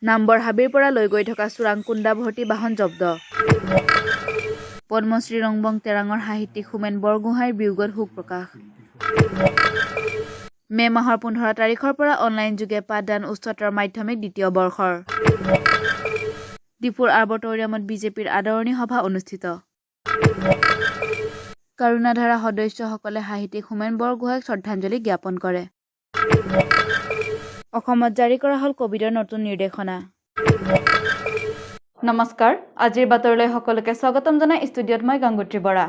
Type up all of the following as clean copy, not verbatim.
নামবৰ হাবিৰ পৰা লৈ গৈ থকা চোৰাং কুন্দা ভৰ্তি বাহন জব্দ। পদ্মশ্ৰী ৰংবং তেৰাঙৰ সাহিত্যিক হোমেন বৰগোহাঁইৰ বিয়োগত শোক প্ৰকাশ। মে' মাহৰ 15 তাৰিখৰ পৰা অনলাইনযোগে পাঠদান উচ্চতৰ মাধ্যমিক দ্বিতীয় বৰ্ষৰ। ডিফুৰ আৰ্বটৰিয়ামত বিজেপিৰ আদৰণি সভা অনুষ্ঠিত। কৰুণাধাৰা সদস্যসকলে সাহিত্যিক হোমেন বৰগোহাঁইক শ্ৰদ্ধাঞ্জলি জ্ঞাপন কৰে। অসমত জাৰি কৰা হ'ল কভিডৰ নতুন নিৰ্দেশনা। নমস্কাৰ, আজিৰ বাতৰিলৈ সকলোকে স্বাগতম জনাই ষ্টুডিঅ'ত মই গংগোত্ৰী বৰা।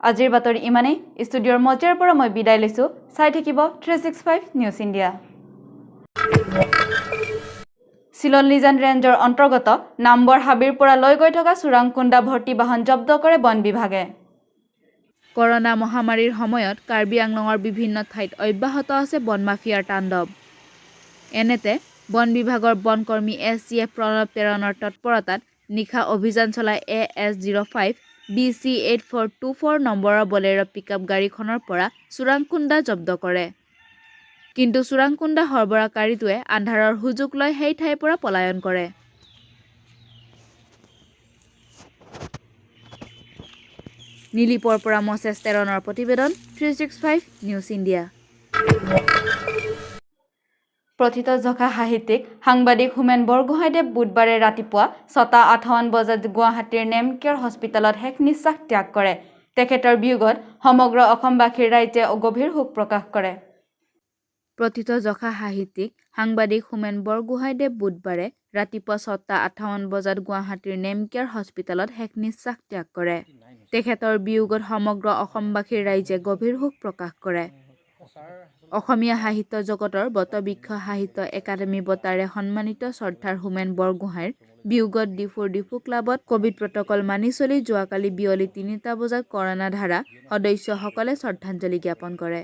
আজিৰ বাতৰি ইমানেই। ষ্টুডিঅ'ৰ মজিয়াৰ পৰা মই বিদায় লৈছোঁ। চাই থাকিব 365 নিউজ ইণ্ডিয়া। চিলনলিজান ৰেঞ্জৰ অন্তৰ্গত নামবৰ হাবিৰ পৰা লৈ গৈ থকা চোৰাং কুন্দা ভৰ্তি বাহন জব্দ কৰে বন বিভাগে। কৰ'না মহামাৰীৰ সময়ত কাৰ্বি আংলঙৰ বিভিন্ন ঠাইত অব্যাহত আছে বন মাফিয়াৰ তাণ্ডৱ। এনেতে বন বিভাগৰ বনকৰ্মী এছ চি এফ প্ৰণৱ টেৰণৰ তৎপৰতাত নিশা অভিযান চলাই AS 05 BC 8424 নম্বৰৰ বলেৰ' পিকআপ গাড়ীখনৰ পৰা চোৰাং কুন্দা জব্দ কৰে। কিন্তু চোৰাং কুন্দা সৰবৰাহকাৰীটোৱে আন্ধাৰৰ সুযোগ লৈ সেই ঠাইৰ পৰা পলায়ন কৰে। নীলিপৰ পৰা মছেছ টেৰণৰ প্ৰতিবেদন, 365 নিউজ ইণ্ডিয়া। প্ৰথিতযশা সাহিত্যিক, সাংবাদিক হোমেন বৰগোহাঁইদেৱ বুধবাৰে ৰাতিপুৱা 6:58 বজাত গুৱাহাটীৰ নেমকেয়াৰ হস্পিটেলত শেষ নিশ্বাস ত্যাগ কৰে। তেখেতৰ বিয়োগত সমগ্ৰ অসমবাসীৰ ৰাইজে গভীৰ শোক প্ৰকাশ কৰে। প্ৰথিতযশা সাহিত্যিক, সাংবাদিক হোমেন বৰগোহাঁইদেৱ বুধবাৰে ৰাতিপুৱা 6:58 বজাত গুৱাহাটীৰ নেমকেয়াৰ হস্পিটেলত শেষ নিশ্বাস ত্যাগ কৰে। তেখেতৰ বিয়োগত সমগ্ৰ অসমবাসীৰ ৰাইজে গভীৰ শোক প্ৰকাশ কৰে। অসমীয়া সাহিত্য জগতৰ বটবৃক্ষ সাহিত্য একাডেমী বঁটাৰে সন্মানিত শ্ৰদ্ধাৰ হোমেন বৰগোহাঁইৰ বিয়োগত ডিফুৰ ডিফু ক্লাবত কভিড প্ৰট'কল মানি চলি যোৱাকালি বিয়লি 3টা বজাত কৰুণাধাৰা সদস্যসকলে শ্ৰদ্ধাঞ্জলি জ্ঞাপন কৰে।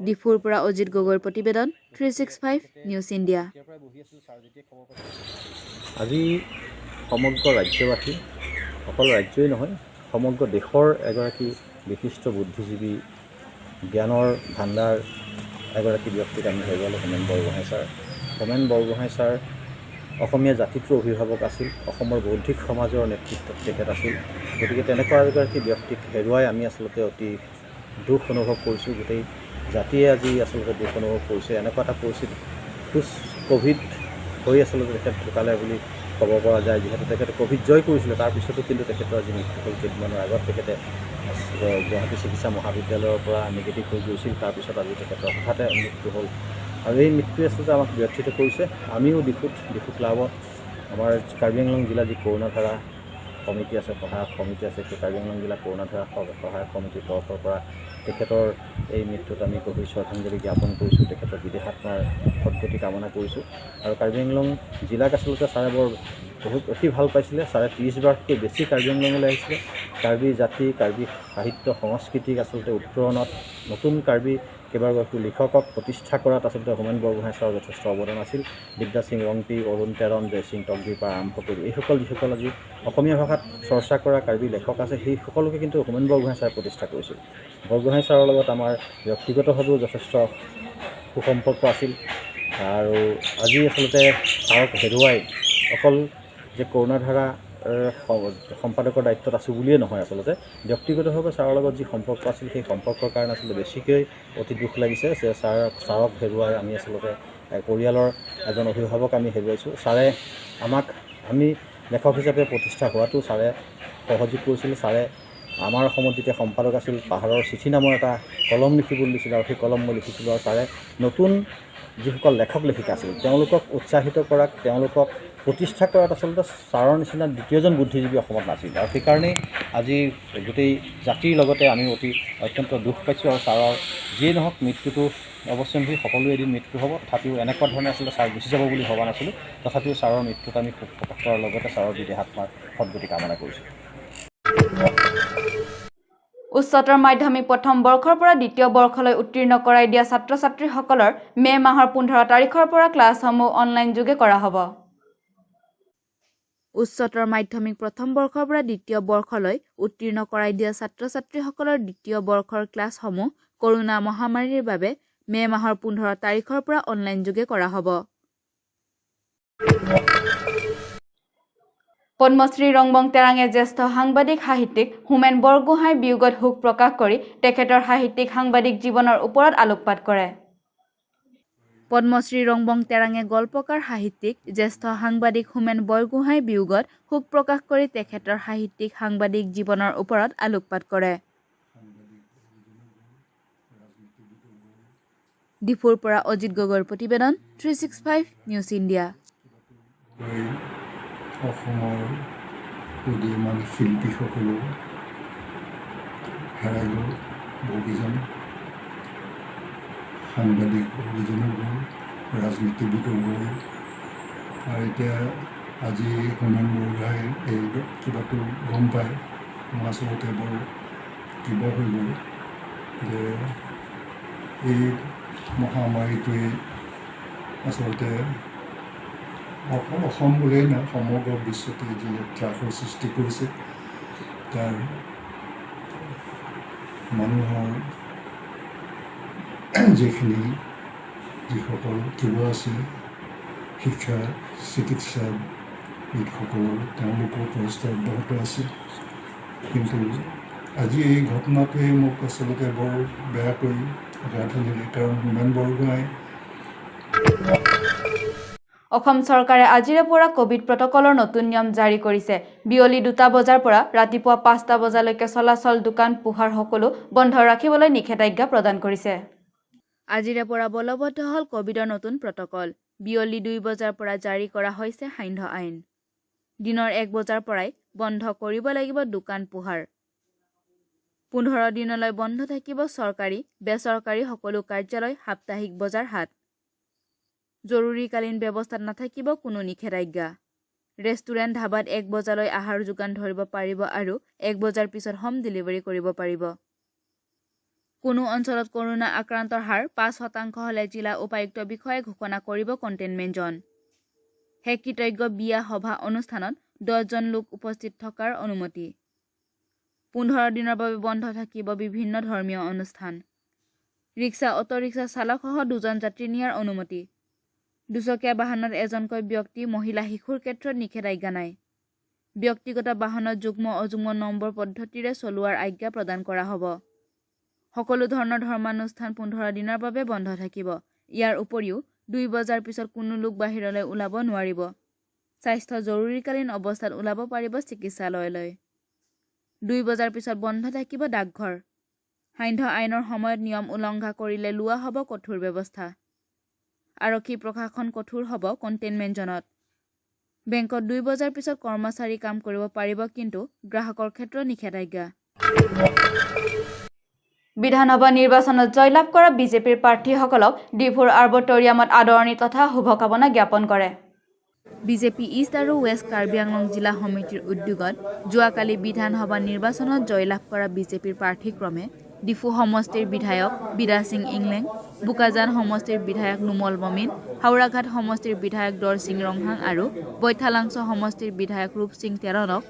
ডিফুৰ পৰা অজিত গগৈৰ প্ৰতিবেদন, 365 নিউজ ইণ্ডিয়া। আজি সমগ্ৰ ৰাজ্যবাসী, অকল ৰাজ্যই নহয়, সমগ্ৰ দেশৰ এগৰাকী বিশিষ্ট বুদ্ধিজীৱী, জ্ঞানৰ ভাণ্ডাৰ এগৰাকী ব্যক্তিক আমি হেৰুৱালোঁ, হোমেন বৰগোহাঁই ছাৰ। হোমেন বৰগোহাঁই ছাৰ অসমীয়া জাতিটোৰ অভিভাৱক আছিল, অসমৰ বৌদ্ধিক সমাজৰ নেতৃত্বত তেখেত আছিল। গতিকে তেনেকুৱা এগৰাকী ব্যক্তিক হেৰুৱাই আমি আচলতে অতি দুখ অনুভৱ কৰিছোঁ। গোটেই জাতিয়ে আজি আচলতে দুখ অনুভৱ কৰিছে। এনেকুৱা এটা পৰিস্থিতি, পোষ্ট ক'ভিড হৈ আচলতে তেখেত ঢুকালে বুলি ক'ব পৰা যায়, যিহেতু তেখেতে ক'ভিড জয় কৰিছিলে। তাৰপিছতো কিন্তু তেখেতৰ আজি মৃত্যু হ'ল। কেইদিনমানৰ আগত তেখেতে গুৱাহাটী চিকিৎসা মহাবিদ্যালয়ৰ পৰা নিগেটিভ হৈ গৈছিল। তাৰপিছত আজি তেখেতৰ হঠাতে মৃত্যু হ'ল আৰু এই মৃত্যুৱে আচলতে আমাক ব্যথিত কৰিছে। আমিও ডিফুত, ডিফু ক্লাবত আমাৰ কাৰ্বি আংলং জিলা যি কৰুণাধাৰা সমিতি আছে, সহায়ক সমিতি আছে, সেই কাৰ্বি আংলং জিলা কৰুণাধাৰা সহায়ক সমিতিৰ তৰফৰ পৰা তেখেতৰ এই মৃত্যুত আমি গভীৰ শ্ৰদ্ধাঞ্জলি জ্ঞাপন কৰিছোঁ। তেখেতৰ বিদেহ আত্মাৰ সদগতি কামনা কৰিছোঁ। আৰু কাৰ্বি আংলং জিলাক আচলতে ছাৰে বৰ বহুত অতি ভাল পাইছিলে। ছাৰে 30 বাৰতকৈ বেছি কাৰ্বি আংলঙলৈ আহিছিলে। কাৰ্বি জাতি, কাৰ্বি সাহিত্য সংস্কৃতিক আচলতে উত্তৰণত, নতুন কাৰ্বি কেইবাগৰাকীও লিখকক প্ৰতিষ্ঠা কৰাত আচলতে হোমেন বৰগোহাঁই ছাৰৰ যথেষ্ট অৱদান আছিল। বিদ্যাসিং ৰংপি, অৰুণ টেৰণ, জয়সিং টকবিৰ পৰা আৰম্ভ কৰি এইসকল, যিসকল আজি অসমীয়া ভাষাত চৰ্চা কৰা কাৰ্বি লেখক আছে, সেই সকলোকে কিন্তু হোমেন বৰগোহাঁই ছাৰে প্ৰতিষ্ঠা কৰিছিল। বৰগোহাঁই ছাৰৰ লগত আমাৰ ব্যক্তিগতভাৱেও যথেষ্ট সুসম্পৰ্ক আছিল। আৰু আজি আচলতে ছাৰক হেৰুৱাই অকল যে কৰুণাধাৰাৰ সম্পাদকৰ দায়িত্বত আছোঁ বুলিয়ে নহয়, আচলতে ব্যক্তিগতভাৱে ছাৰৰ লগত যি সম্পৰ্ক আছিল, সেই সম্পৰ্কৰ কাৰণে আচলতে বেছিকৈ অতি দুখ লাগিছে যে ছাৰক হেৰুৱাই আমি আচলতে পৰিয়ালৰ এজন অভিভাৱক আমি হেৰুৱাইছোঁ। ছাৰে আমাক, আমি লেখক হিচাপে প্ৰতিষ্ঠা হোৱাটো ছাৰে সহযোগ কৰিছিল। ছাৰে আমাৰ অসমত যেতিয়া সম্পাদক আছিল, পাহাৰৰ চিঠি নামৰ এটা কলম লিখিবলৈ দিছিল আৰু সেই কলম মই লিখিছিলোঁ। আৰু ছাৰে নতুন যিসকল লেখক লেখিকা আছিল, তেওঁলোকক উৎসাহিত কৰাত, তেওঁলোকক প্ৰতিষ্ঠা কৰাত আচলতে ছাৰৰ নিচিনা দ্বিতীয়জন বুদ্ধিজীৱী অসমত নাছিল। আৰু সেইকাৰণেই আজি গোটেই জাতিৰ লগতে আমি অত্যন্ত দুখ পাইছোঁ। আৰু ছাৰৰ যিয়েই নহওক, মৃত্যুটো অৱশ্যম্ভাৱী, সকলোৱে এদিন মৃত্যু হ'ব। তথাপিও এনেকুৱা ধৰণে আচলতে ছাৰ গুচি যাব বুলি ভবা নাছিলোঁ। তথাপিও ছাৰৰ মৃত্যুত আমি শোক প্ৰকাশ কৰাৰ লগতে ছাৰৰ বিদেহ আত্মাৰ সদগতি কামনা কৰিছোঁ। উচ্চতৰ মাধ্যমিক প্ৰথম বৰ্ষৰ পৰা দ্বিতীয় বৰ্ষলৈ উত্তীৰ্ণ কৰাই দিয়া ছাত্ৰ ছাত্ৰীসকলৰ মে' মাহৰ 15 তাৰিখৰ পৰা ক্লাছসমূহ অনলাইন যোগে কৰা হ'ব। উচ্চতৰ মাধ্যমিক প্ৰথম বৰ্ষৰ পৰা দ্বিতীয় বৰ্ষলৈ উত্তীৰ্ণ কৰাই দিয়া ছাত্ৰ-ছাত্ৰীসকলৰ দ্বিতীয় বৰ্ষৰ ক্লাছসমূহ কৰোনা মহামাৰীৰ বাবে মে' মাহৰ 15 তাৰিখৰ পৰা অনলাইনযোগে কৰা হ'ব। পদ্মশ্ৰী ৰংবং তেৰাঙে জ্যেষ্ঠ সাংবাদিক সাহিত্যিক হোমেন বৰগোহাঁইৰ বিয়োগত শোক প্ৰকাশ কৰি তেখেতৰ সাহিত্যিক সাংবাদিক জীৱনৰ ওপৰত আলোকপাত কৰে। পদ্মশ্ৰী ৰংবং তেৰাঙে গল্পকাৰ সাহিত্যিক জ্যেষ্ঠ সাংবাদিক হোমেন বৰগোহাঁইৰ বিয়োগত শোক প্ৰকাশ কৰি তেখেতৰ সাহিত্যিক সাংবাদিক জীৱনৰ ওপৰত আলোকপাত কৰে। ডিফুৰ পৰা অজিত গগৈৰ প্ৰতিবেদন 365 নিউজ ইণ্ডিয়া। অসমৰ উদীয়মান শিল্পীসকলো হেৰাই গ'ল, বহুকেইজন সাংবাদিক বহুকেইজনো গ'ল, ৰাজনীতিবিদো গ'ল। আৰু এতিয়া আজি হোমেন বৰগোহাঁইৰ এই কিবাটো গম পাই মই আচলতে বৰ কিবা হৈ গ'ল যে এই মহামাৰীটোৱে আচলতে অকল অসম বুলিয়েই নহয়, সমগ্ৰ বিশ্বতে যি ত্ৰাসৰ সৃষ্টি কৰিছে, তাৰ মানুহৰ যিখিনি যিসকল কিবা আছে শিক্ষা চিকিৎসাবিদসকলৰ তেওঁলোকৰ প্ৰচেষ্টা অব্যাহত আছে। কিন্তু আজি এই ঘটনাটোৱে মোক আচলতে বৰ বেয়াকৈ আঘাত হানিলে, কাৰণ হোমেন বৰগোহাঁই। অসম চৰকাৰে আজিৰে পৰা কোভিড প্ৰট'কলৰ নতুন নিয়ম জাৰি কৰিছে। বিয়লি 2 বজাৰ পৰা ৰাতিপুৱা 5টা বজালৈকে চলাচল, দোকান পোহাৰ সকলো বন্ধ ৰাখিবলৈ নিষেধাজ্ঞা প্ৰদান কৰিছে। আজিৰে পৰা বলবৎ হ'ল কোভিডৰ নতুন প্ৰট'কল। বিয়লি 2 বজাৰ পৰা জাৰি কৰা হৈছে সান্ধ্য আইন। দিনৰ 1 বজাৰ পৰাই বন্ধ কৰিব লাগিব দোকান পোহাৰ। 15 দিনলৈ বন্ধ থাকিব চৰকাৰী বেচৰকাৰী সকলো কাৰ্যালয়, সাপ্তাহিক বজাৰ হাট। জৰুৰীকালীন ব্যৱস্থাত নাথাকিব কোনো নিষেধাজ্ঞা। ৰেষ্টুৰেণ্ট ধাবাত 1 বজালৈ আহাৰ যোগান ধৰিব পাৰিব আৰু 1 বজাৰ পিছত হোম ডেলিভাৰী কৰিব পাৰিব। কোনো অঞ্চলত কৰোনা আক্ৰান্তৰ হাৰ 5% হ'লে জিলা উপায়ুক্ত বিষয়াই ঘোষণা কৰিব কণ্টেইনমেণ্ট জ'ন। শেষকৃতজ্ঞ বিয়া সভা অনুষ্ঠানত 10 জন লোক উপস্থিত থকাৰ অনুমতি। 15 দিনৰ বাবে বন্ধ থাকিব বিভিন্ন ধৰ্মীয় অনুষ্ঠান। ৰিক্সা অট'ৰিক্সা চালকসহ 2জন যাত্ৰী নিয়াৰ অনুমতি। দুচকীয়া বাহনত এজনকৈ ব্যক্তি, মহিলা, শিশুৰ ক্ষেত্ৰত নিষেধাজ্ঞা নাই। ব্যক্তিগত বাহনত যুগ্ম অযুগ্ম নম্বৰ পদ্ধতিৰে চলোৱাৰ আজ্ঞা প্ৰদান কৰা হ'ব। সকলো ধৰণৰ ধৰ্মানুষ্ঠান 15 দিনৰ বাবে বন্ধ থাকিব। ইয়াৰ উপৰিও 2 বজাৰ পিছত কোনো লোক বাহিৰলৈ ওলাব নোৱাৰিব। স্বাস্থ্য জৰুৰীকালীন অৱস্থাত ওলাব পাৰিব চিকিৎসালয়লৈ। 2 বজাৰ পিছত বন্ধ থাকিব ডাকঘৰ। সান্ধ্য আইনৰ সময়ত নিয়ম উলংঘা কৰিলে লোৱা হ'ব কঠোৰ ব্যৱস্থা। আৰক্ষী প্ৰশাসন কঠোৰ হ'ব কণ্টেইনমেণ্ট জ'নত। বেংকত 2 বজাৰ পিছত কৰ্মচাৰী কাম কৰিব পাৰিব, কিন্তু গ্ৰাহকৰ ক্ষেত্ৰত নিষেধাজ্ঞা। বিধানসভা নিৰ্বাচনত জয়লাভ কৰা বিজেপিৰ প্ৰাৰ্থীসকলক ডিফুৰ আৰ্বটৰিয়ামত আদৰণি তথা শুভকামনা জ্ঞাপন কৰে। বিজেপি ইষ্ট আৰু ৱেষ্ট কাৰ্বি আংলং জিলা সমিতিৰ উদ্যোগত যোৱাকালি বিধানসভা নিৰ্বাচনত জয়লাভ কৰা বিজেপিৰ প্ৰাৰ্থীক্ৰমে ডিফু সমষ্টিৰ বিধায়ক বিদাসিং ইংলেং, বোকাজান সমষ্টিৰ বিধায়ক নোমল মমিন, হাওৰাঘাট সমষ্টিৰ বিধায়ক দৰসিং ৰংহাং আৰু বৈঠালাংছ সমষ্টিৰ বিধায়ক ৰূপসিং তেৰণক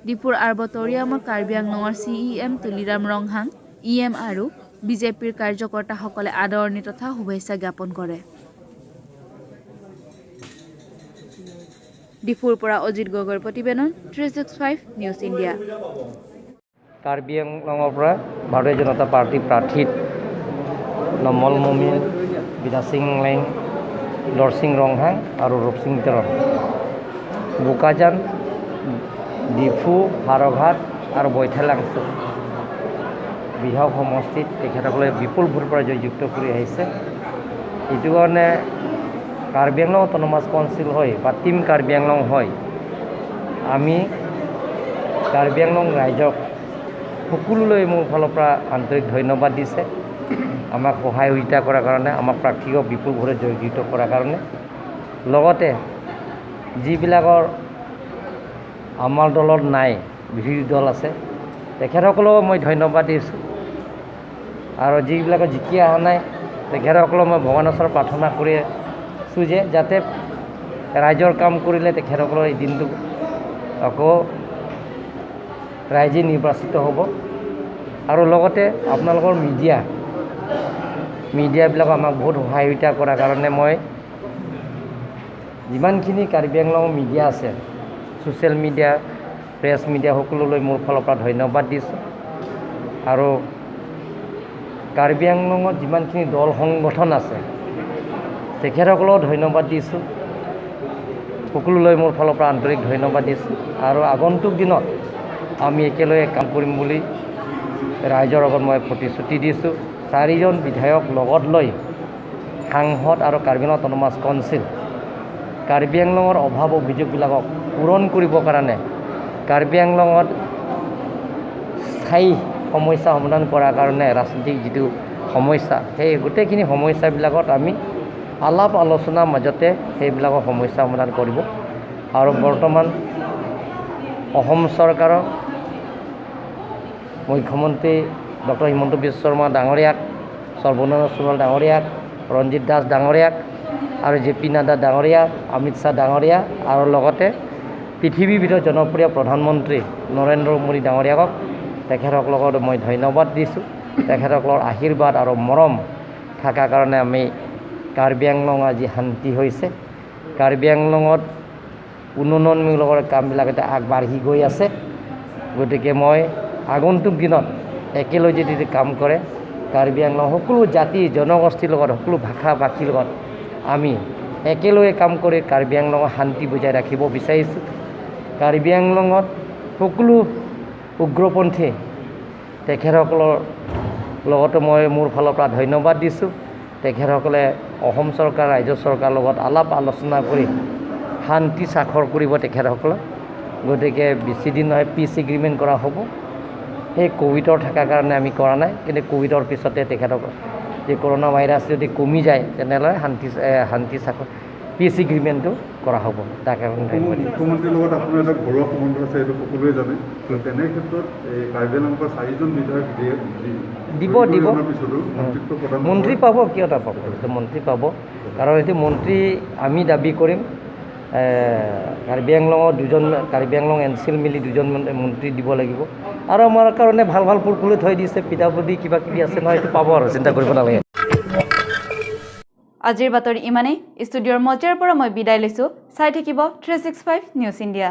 ডিফুৰ আৰ্বটৰিয়ামত কাৰ্বি আংলঙৰ C E M Tuliram Ronghang, E M আৰু বিজেপিৰ কাৰ্যকৰ্তাসকলে আদৰণি তথা শুভেচ্ছা জ্ঞাপন কৰে। ডিফুৰ পৰা অজিত গগৈৰ প্ৰতিবেদন 365 নিউজ ইণ্ডিয়া। কাৰ্বি আংলঙৰ পৰা ভাৰতীয় জনতা পাৰ্টীৰ প্ৰাৰ্থীত নমল মমিন, বিদাসিং লেং, দৰসিং ৰংহাং আৰু ৰূপসিং তেৰণ। বোকাজান, ডিফু, হাৰঘাট আৰু বৈঠালাংছ বিধায়ক সমষ্টিত তেখেতসকলে বিপুল ভোটৰ পৰা জয়যুক্ত কৰি আহিছে। এইটো কাৰণে কাৰ্বি আংলং অট'নমাছ কাউন্সিল হয় বা টীম কাৰ্বি আংলং হয়, আমি কাৰ্বি আংলং ৰাইজক সকলোলৈ মোৰ ফালৰ পৰা আন্তৰিক ধন্যবাদ দিছে, আমাক সহায় সহযোগিতা কৰাৰ কাৰণে, আমাক প্ৰাৰ্থীক বিপুল ভোটত জয়যুক্ত কৰাৰ কাৰণে। লগতে যিবিলাকৰ আমাৰ দলত নাই, বিৰোধী দল আছে, তেখেতসকলেও মই ধন্যবাদ দিছোঁ। আৰু যিবিলাকৰ জিকি অহা নাই তেখেতসকলক মই ভগৱানৰ ওচৰত প্ৰাৰ্থনা কৰি আছোঁ যে যাতে ৰাইজৰ কাম কৰিলে তেখেতসকলৰ এই দিনটো আকৌ ৰাইজে নিৰ্বাচিত হ'ব। আৰু লগতে আপোনালোকৰ মিডিয়াবিলাকো আমাক বহুত সহায়তা কৰাৰ কাৰণে মই যিমানখিনি কাৰ্বি আংলং মিডিয়া আছে, ছ'চিয়েল মিডিয়া, প্ৰেছ মিডিয়া, সকলোলৈ মোৰ ফালৰ পৰা ধন্যবাদ দিছোঁ। আৰু কাৰ্বি আংলঙত যিমানখিনি দল সংগঠন আছে তেখেতসকলেও ধন্যবাদ দিছোঁ। সকলোলৈ মোৰ ফালৰ পৰা আন্তৰিক ধন্যবাদ দিছোঁ। আৰু আগন্তুক দিনত আমি একেলগে কাম কৰিম বুলি ৰাইজৰ আগত মই প্ৰতিশ্ৰুতি দিছোঁ। চাৰিজন বিধায়ক লগত লৈ সাংসদ আৰু কাৰ্বি আংলং অট'নমাছ কাউন্সিল কাৰ্বি আংলঙৰ অভাৱ অভিযোগবিলাকক পূৰণ কৰিবৰ কাৰণে, কাৰ্বি আংলঙত স্থায়ী সমস্যা সমাধান কৰাৰ কাৰণে ৰাজনৈতিক যিটো সমস্যা, সেই গোটেইখিনি সমস্যাবিলাকত আমি আলাপ আলোচনাৰ মাজতে সেইবিলাকৰ সমস্যা সমাধান কৰিব। আৰু বৰ্তমান অসম চৰকাৰৰ মুখ্যমন্ত্ৰী ডক্টৰ হিমন্ত বিশ্ব শৰ্মা ডাঙৰীয়াক, সৰ্বানন্দ সোণোৱাল ডাঙৰীয়াক, ৰঞ্জিত দাস ডাঙৰীয়াক আৰু জে পি নাড্ডা ডাঙৰীয়া, অমিত শ্বাহ ডাঙৰীয়া আৰু লগতে পৃথিৱীৰ ভিতৰত জনপ্ৰিয় প্ৰধানমন্ত্ৰী নৰেন্দ্ৰ মোদী ডাঙৰীয়াক তেখেতসকলক মই ধন্যবাদ দিছোঁ। তেখেতসকলৰ আশীৰ্বাদ আৰু মৰম থকাৰ কাৰণে আমি কাৰ্বি আংলং আজি শান্তি হৈছে। কাৰ্বি আংলঙত উন্নয়নমূলক কামবিলাক এতিয়া আগবাঢ়ি গৈ আছে। গতিকে মই আগন্তুক দিনত একেলগে যদি কাম কৰে, কাৰ্বি আংলং সকলো জাতি জনগোষ্ঠীৰ লগত, সকলো ভাষা ভাষীৰ লগত আমি একেলগে কাম কৰি কাৰ্বি আংলঙৰ শান্তি বজাই ৰাখিব বিচাৰিছোঁ। কাৰ্বি আংলঙত সকলো উগ্ৰপন্থী তেখেতসকলৰ লগতো মই মোৰ ফালৰ পৰা ধন্যবাদ দিছোঁ। তেখেতসকলে অসম চৰকাৰ, ৰাজ্য চৰকাৰৰ লগত আলাপ আলোচনা কৰি শান্তি স্বাক্ষৰ কৰিব তেখেতসকলে। গতিকে বেছি দিন নহয়, পিচ এগ্ৰিমেণ্ট কৰা হ'ব। সেই ক'ভিডৰ থকাৰ কাৰণে আমি কৰা নাই, কিন্তু ক'ভিডৰ পিছতে তেখেতক যে কৰোণা ভাইৰাছ যদি কমি যায় তেনেহ'লে শান্তি স্বাক্ষৰ পিচ এগ্ৰিমেণ্টটো কৰা হ'ব। তাৰ কাৰণে ধন্যবাদ। মুখ্যমন্ত্ৰীৰ লগত আপোনাৰ এটা ঘৰুৱা সম্বন্ধ আছে, এইটো সকলোৱে জানে। তেনে ক্ষেত্ৰত এই কাৰ্বি আংলঙৰ পৰা চাৰিজন বিধায়ক দিব দিব মন্ত্ৰী পাব, কিয় নাপাব? এইটো মন্ত্ৰী পাব, কাৰণ এইটো মন্ত্ৰী আমি দাবী কৰিম। কাৰ্বি আংলঙৰ দুজন, Karbi Anglong N C L মিলি দুজন মন্ত্ৰী দিব লাগিব। আৰু আমাৰ কাৰণে ভাল ভাল পৰ্টফলিঅ' থৈ দিছে, পি ডাব্লিউ ডি কিবা কিবি আছে নহয়, এইটো পাব আৰু চিন্তা কৰিব নালাগে। আজিৰ বাতৰি ইমানেই। ষ্টুডিঅ'ৰ মজিয়াৰ পৰা মই বিদায় লৈছোঁ। চাই থাকিব 365 নিউজ ইণ্ডিয়া।